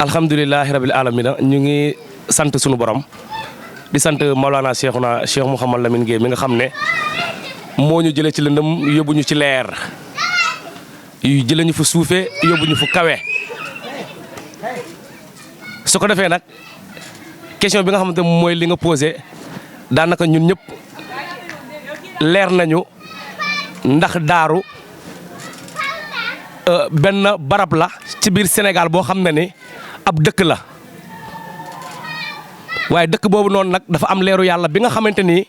alhamdulilahi rabil alamina ñu ngi sant sunu borom di sant Maolana Cheikhuna Cheikh Mouhamad Lamine Gueye mi nga xam ne moo ñu jëlee ci lëndëm yóbbu ñu ci leer jëlee ñu fu suufee yóbbu ñu fu kawe su ko defee nag question bi nga xamante mooy li nga posé daanaka ñun ñëpp leer nañu ndax daaru benn barab la ci biir Sénégal boo xam ne ni ab dëkk la waaye dëkk boobu noonu nag dafa am leeru yàlla bi nga xamante ni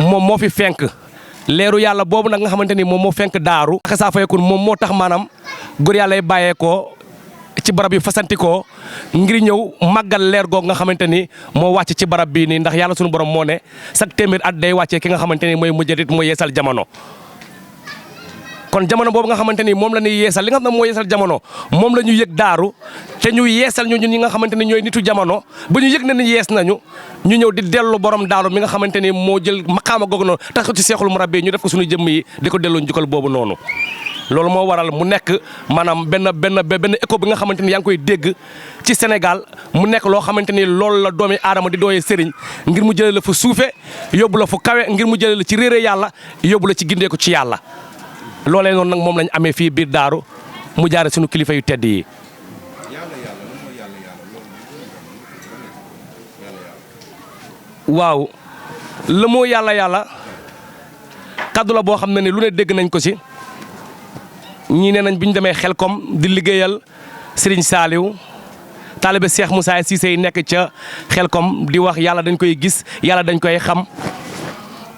moom moo fi fenk leeru yàlla boobu nag nga xamante ni moom moo fenk daaru xasaa fayekun moom moo tax maanaam góor yàlla yi bàyyeekoo ci barab yi fasantikoo ngir ñëw màggal leer googu nga xamante ni moo wàcc ci barab bii nii ndax yàlla sunu borom moo ne chaque téeméer at day wàccee ki nga xamante ni mooy mujjadit mooy yeesal jamono. kon jamono boobu nga xamante ni moom la ñuy yeesal li nga xam ne moo yeesal jamono moom la ñu yëg daaru te ñu yeesal ñu ñun ñi nga xamante ni ñooy nitu jamono ba ñu yëg ne ni yees nañu ñu ñëw di dellu borom daaru mi nga xamante ni moo jël maqaama googu noonu tax ko ci seexul murabbi ñu def ko suñu jëmm yi di ko delloo njukkal boobu noonu. loolu moo waral mu nekk maanaam benn écho bi nga xamante ni yaa ngi koy dégg ci Sénégal mu nekk loo xamante ni loolu la doomi aadama di dooyee sëriñ ngir mu jëlee la fu suufe yóbbu la fu kawe ngir mu jëlee la ci réere yàlla yóbbu la ci gindeeku ci yàlla loolee noonu nag moom lañ amee fii biir daaru mu jaare suñu kilifa yu tedd yi. waaw la moo yàlla kaddu la boo xam ne ni lu ne dégg nañ ko ci ñii nee nañ bi ñu demee Xelkom di liggéeyal Serigne Saliou taalibe Cheikh Moussa Cissé yi nekk ca Xelkom di wax yàlla dañ koy gis yàlla dañ koy xam.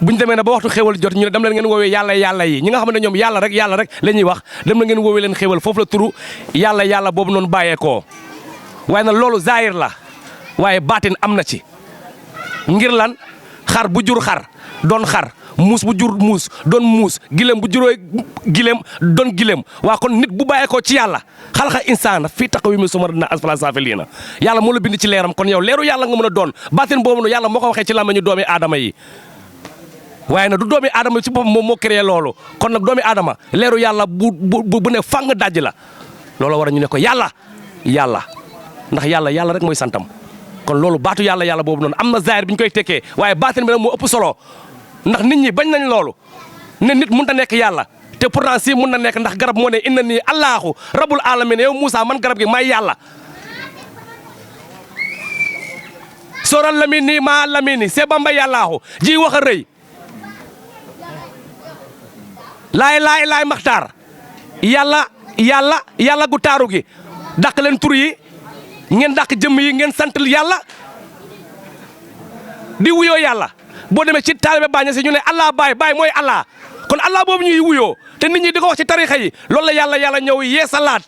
bu ñu demee na ba waxtu xéwal jot ñu ne dem leen ngeen woowee yàlla yi ñi nga xam ne ñoom yàlla rek la ñuy wax dem na ngeen woowee leen xéwal foofu la turu yàlla boobu noonu bàyyeekoo waaye nag loolu zaahir la waaye baatin am na ci ngir lan xar bu jur xar doon xar muus bu jur muus doon muus gileem bu juróoy gileem doon gileem waa kon nit bu bàyyeekoo ci yàlla xalqa insaana fii taqwiimi summa radadnaahu asfala saafiliina yàlla moo la bind ci leeram kon yow leeru yàlla nga mën a doon baatin boobu noonu yàlla moo ko waxee ci làmmiñu doomi aadama yi waaye nag du doomi aadama ci boppam moom moo créé loolu kon nag doomi aadama leeru yàlla bu ne fàng dajj la loolu war a ñu ne ko yàlla ndax yàlla rek mooy santam kon loolu baatu yàlla boobu noonu am na zaahir bi ñu koy tekkee waaye baatin bi nag moo ëpp solo ndax nit ñi bañ nañ loolu ne nit mun ta nekk yàlla te pourtant si mun na nekk ndax garab moo ne inna nii allaahu rabbul alamin yow Moussa man garab gi may yàlla sooral lamin nii maa lamin nii see bamba yàllaahu ji wax a rëy laay maxtaar yàlla gu taaru gi dàq leen tur yi ngeen dàq jëmm yi ngeen sant yàlla di wuyoo yàlla boo demee ci taalibe Baay Ñas ñu ne allah baay mooy allah kon allah boobu ñuy wuyoo te nit ñi di ko wax ci tarixa yi loolu la yàlla ñëw yeesalaat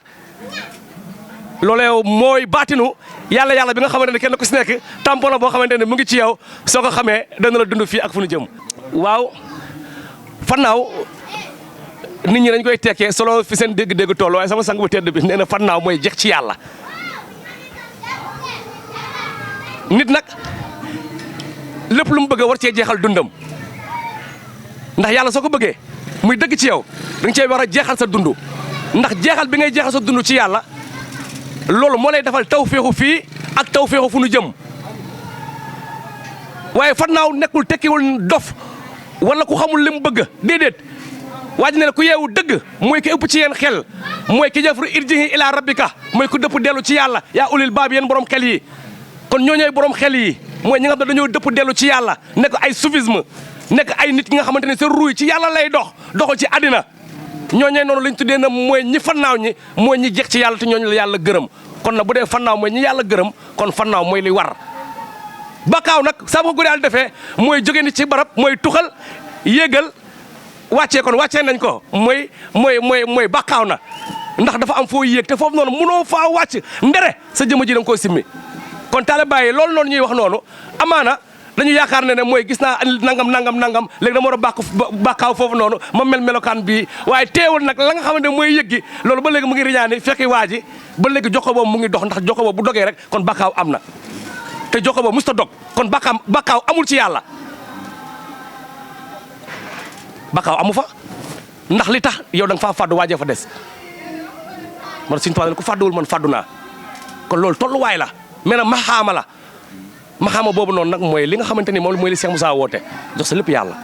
loolee mooy baatinu yàlla bi nga xamante ne kenn ku si nekk tampon la boo xamante ne mu ngi ci yow soo ko xamee dana la dund fii ak fu ñu jëm. waaw fannaaw nit ñi dañ koy tekkee solo fi seen dégg-dégg toll waaye sama sang bu tedd bi nee na fannaaw mooy jeex ci yàlla nit nag lépp lu mu bëgg war cee jeexal dundam ndax yàlla soo ko bëggee muy dëgg ci yow da nga cee war a jeexal sa dund ndax jeexal bi ngay jeexal sa dund ci yàlla loolu moo lay defal tawféexu fii ak tawféexu fu nu jëm waaye fannaaw nekkul tekkiwul dof wala ku xamul li mu bëgg déedéet waa ji ne ku yeewu dëgg mooy ki ëpp ci yéen xel mooy ki jafru irjihi ila rabbika mooy ku dëpp dellu ci yàlla yaa ulil baab yéen borom xel yi kon ñooñooy borom xel yi mooy ñi nga xam ne dañoo dëpp dellu ci yàlla nekk ay soufisme nekk ay nit ñi nga xamante ne seen ruuy ci yàlla lay doxul ci àddina ñooñee noonu lañ tuddee na mooy ñi fannaaw ñi mooy ñi jeex ci yàlla te ñooñu la yàlla gërëm kon nag bu dee fannaaw mooy ñi yàlla gërëm kon fannaaw mooy li war bakkaaw nag saa ko guddaal defee mooy jóge ni ci barab mooy tuxal yéegal wàccee kon wàccee nañ ko mooy bakkaaw na ndax dafa am foo yéeg te foofu noonu mënoo faa wàcc ndere sa jëmm ji da nga koo simmi kon taalibe Baay loolu noonu ñuy wax noonu amaana dañu yaakaar ne mooy gis naa nangam léegi dama war a bàkkaaw foofu noonu ma melokaan bii waaye teewul nag la nga xamante ne mooy yëggi loolu ba léegi mu ngi riñaani fekki waa ji ba léegi jokko boobu mu ngi dox ndax jokko boobu bu dogee rek kon bàkkaaw am na te jokko boobu musta dog kon bàkkaaw amul ci yàlla bàkkaaw amu fa ndax li tax yow da nga faa fàddu waajee fa des man Sëriñ Tuubaa ku fàdduwul man fàddu naa kon loolu tolluwaay la mais nag maxaama la maxaama boobu noonu nag mooy li nga xamante ni moom mooy li Cheikh Moussa woote jox sa lépp yàlla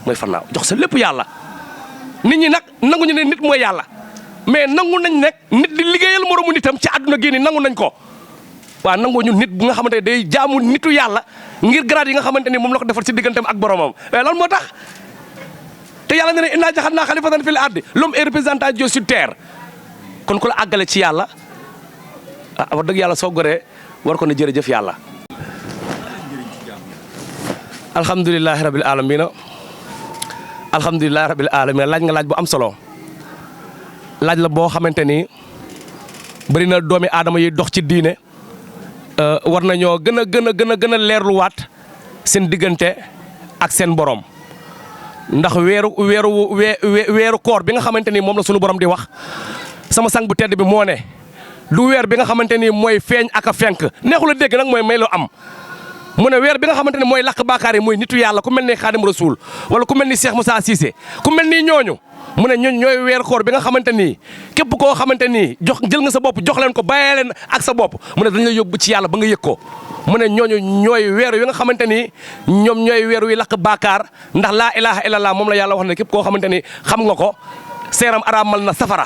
mooy fannaaw jox sa lépp yàlla nit ñi nag nanguñu ne nit mooy yàlla mais nangu nañ nekk nit di liggéeyal moromu nitam ci àdduna gi nii nangu nañ ko waaw nangu ñu nit bu nga xamante ne day jaamu nitu yàlla ngir grade yi nga xamante ni moom la ko defal ci digganteem ak boromam mais lan moo tax te yàlla ne ne innaa ja'alnaa xalifatan fil ardi l'homme est représentant Dieu sur terre kon ku la àggale ci yàlla ah wax dëgg yàlla soo goree war ko ne jërëjëf yàlla. alhamdulilahi rabil alamina alhamdulilahi rabil alamina laaj nga laaj bu am solo laaj la boo xamante ni bëri na doomi aadama yi dox ci diine war nañoo gën a leerluwaat seen diggante ak seen borom ndax weeru koor bi nga xamante ni moom la sunu borom di wax sama sang bu tedd bi moo ne du weer bi nga xamante ni mooy feeñ ak a fenk neexul a dégg nag mooy may lu am. mu ne weer bi nga xamante ne mooy lakk baakaar yi mooy nitu yàlla ku mel ni Xaadim Rasuul wala ku mel ni Cheikh Moussa Cissé ku mel ni ñooñu mu ne ñooy weer koor bi nga xamante ni képp koo xamante ni jël nga sa bopp jox leen ko bàyyee leen ak sa bopp mu ne dañ la yóbbu ci yàlla ba nga yëg ko mu ne ñooñu ñooy weer wi nga xamante ni ñoom ñooy weer wi lakk baakaar ndax laa ilaha illallah moom la yàlla wax ne képp koo xamante ni xam nga ko seeram araamal na safara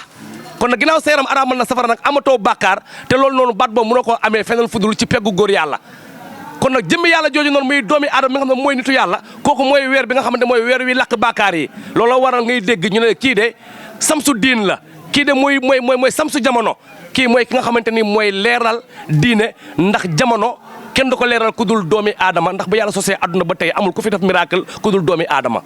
kon nag ginnaaw seeram araamal na safara nag amatoo baakaar te loolu noonu baat boobu mënoo koo amee feneen fudul ci peggu góor yàlla kon nag jëmmi yàlla jooju noonu muy doomi aadama mi nga xam ne mooy nitu yàlla kooku mooy weer bi nga xamante mooy weer wi lakk baakaar yi looloo waral ngay dégg ñu ne kii de samsu diin la kii de mooy samsu jamono kii mooy ki nga xamante ni mooy leeral diine ndax jamono kenn du ko leeral ku dul doomi aadama ndax ba yàlla sosee àdduna ba tey amul ku fi def miracle ku dul doomi aadama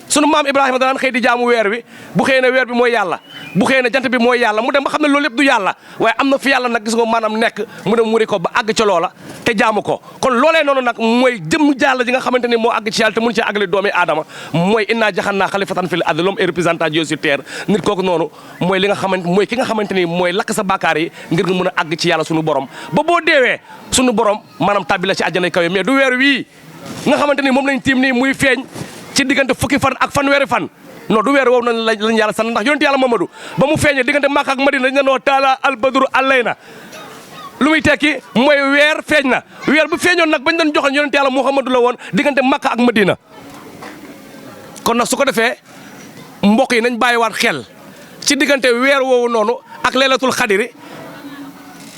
sunu maam Ibrahima daan xëy di jaamu weer wi bu xëyee ne weer bi mooy yàlla bu xëyee ne jant bi mooy yàlla mu dem ba xam ne loolu lépp du yàlla waaye am na fi yàlla nag gis nga maanaam nekk mu dem muri ko ba àgg ca loola te jaamu ko kon loolee noonu nag mooy jëm jàll ji nga xamante ni moo àgg ci yàlla te mun ci àggale doomi aadama mooy innaa ja'alnaa xalifatan fil ardi l'homme est représentant Dieu sur terre nit kooku noonu mooy li nga xamante mooy ki nga xamante ni mooy lakk sa bàkkaar yi ngir nga mën a àgg ci yàlla sunu borom ba boo deewee sunu borom maanaam tàbbi la ci àjjana kawe mais du weer wii nga xamante ni moom lañ tiim nii muy feeñ ci diggante fukki fan ak fanweeri fan non du weer woowu nañ lañ yàlla sant ndax yonent yàlla Mamadu ba mu feeñee diggante Makka ak Madina dañ noo taala albadru alayna lu muy tekki mooy weer feeñ na weer bu feeñoon nag bañ doon joxoon yonent yàlla Muhammadu la woon diggante Makka ak Madina kon nag su ko defee mbokk yi nañ bàyyiwaat xel ci diggante weer woowu noonu ak laylatul xadiri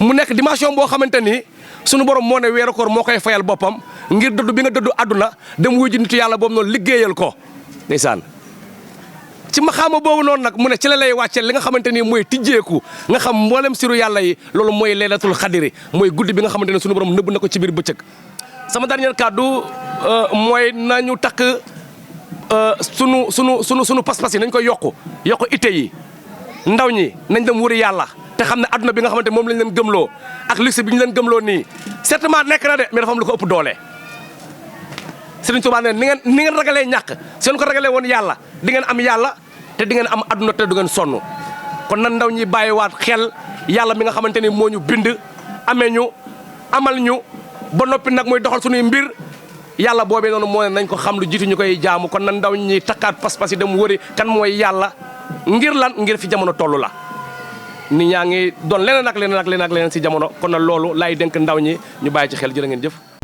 mu nekk dimension boo xamante ni sunu borom moo ne weeru koor moo koy fayal boppam ngir dëddu bi nga dëddu àdduna dem wuyu ji nitu yàlla boobu noonu liggéeyal ko ndeysaan ci maxaama boobu noonu nag mu ne ci la lay wàcceel li nga xamante ni mooy tijjeeku nga xam mboolem siru yàlla yi loolu mooy laylatul xadiri mooy guddi bi nga xamante ne sunu borom nëbb na ko ci biir bëccëg sama dernier kàddu mooy nañu takk sunu pas-pas yi nañ koy yokku itte yi ndaw ñi nañ dem wuri yàlla te xam ne adduna bi nga xamante moom lañ leen gëmloo ak luxe bi ñu leen gëmloo nii certainement nekk na de mais dafa am lu ko ëpp doole Sëriñ Tuubaa ne ni ngeen ragalee ñàkk seen ko ragalee woon yàlla di ngeen am yàlla te di ngeen am adduna te du ngeen sonn kon nan ndaw ñi bàyyiwaat xel yàlla mi nga xamante ni moo ñu bind amee ñu amal ñu ba noppi nag mooy doxal suñuy mbir yàlla boobee noonu moo ne nañ ko xam lu jiitu ñu koy jaamu kon nan ndaw ñi takkaat pas-pas yi dem wëri kan mooy yàlla ngir lan ngir fi jamono toll la nit ñaa ngi doon leneen ak leneen si jamono kon na loolu laay dénk ndaw ñi ñu bàyyi ci xel jërë ngeen jëf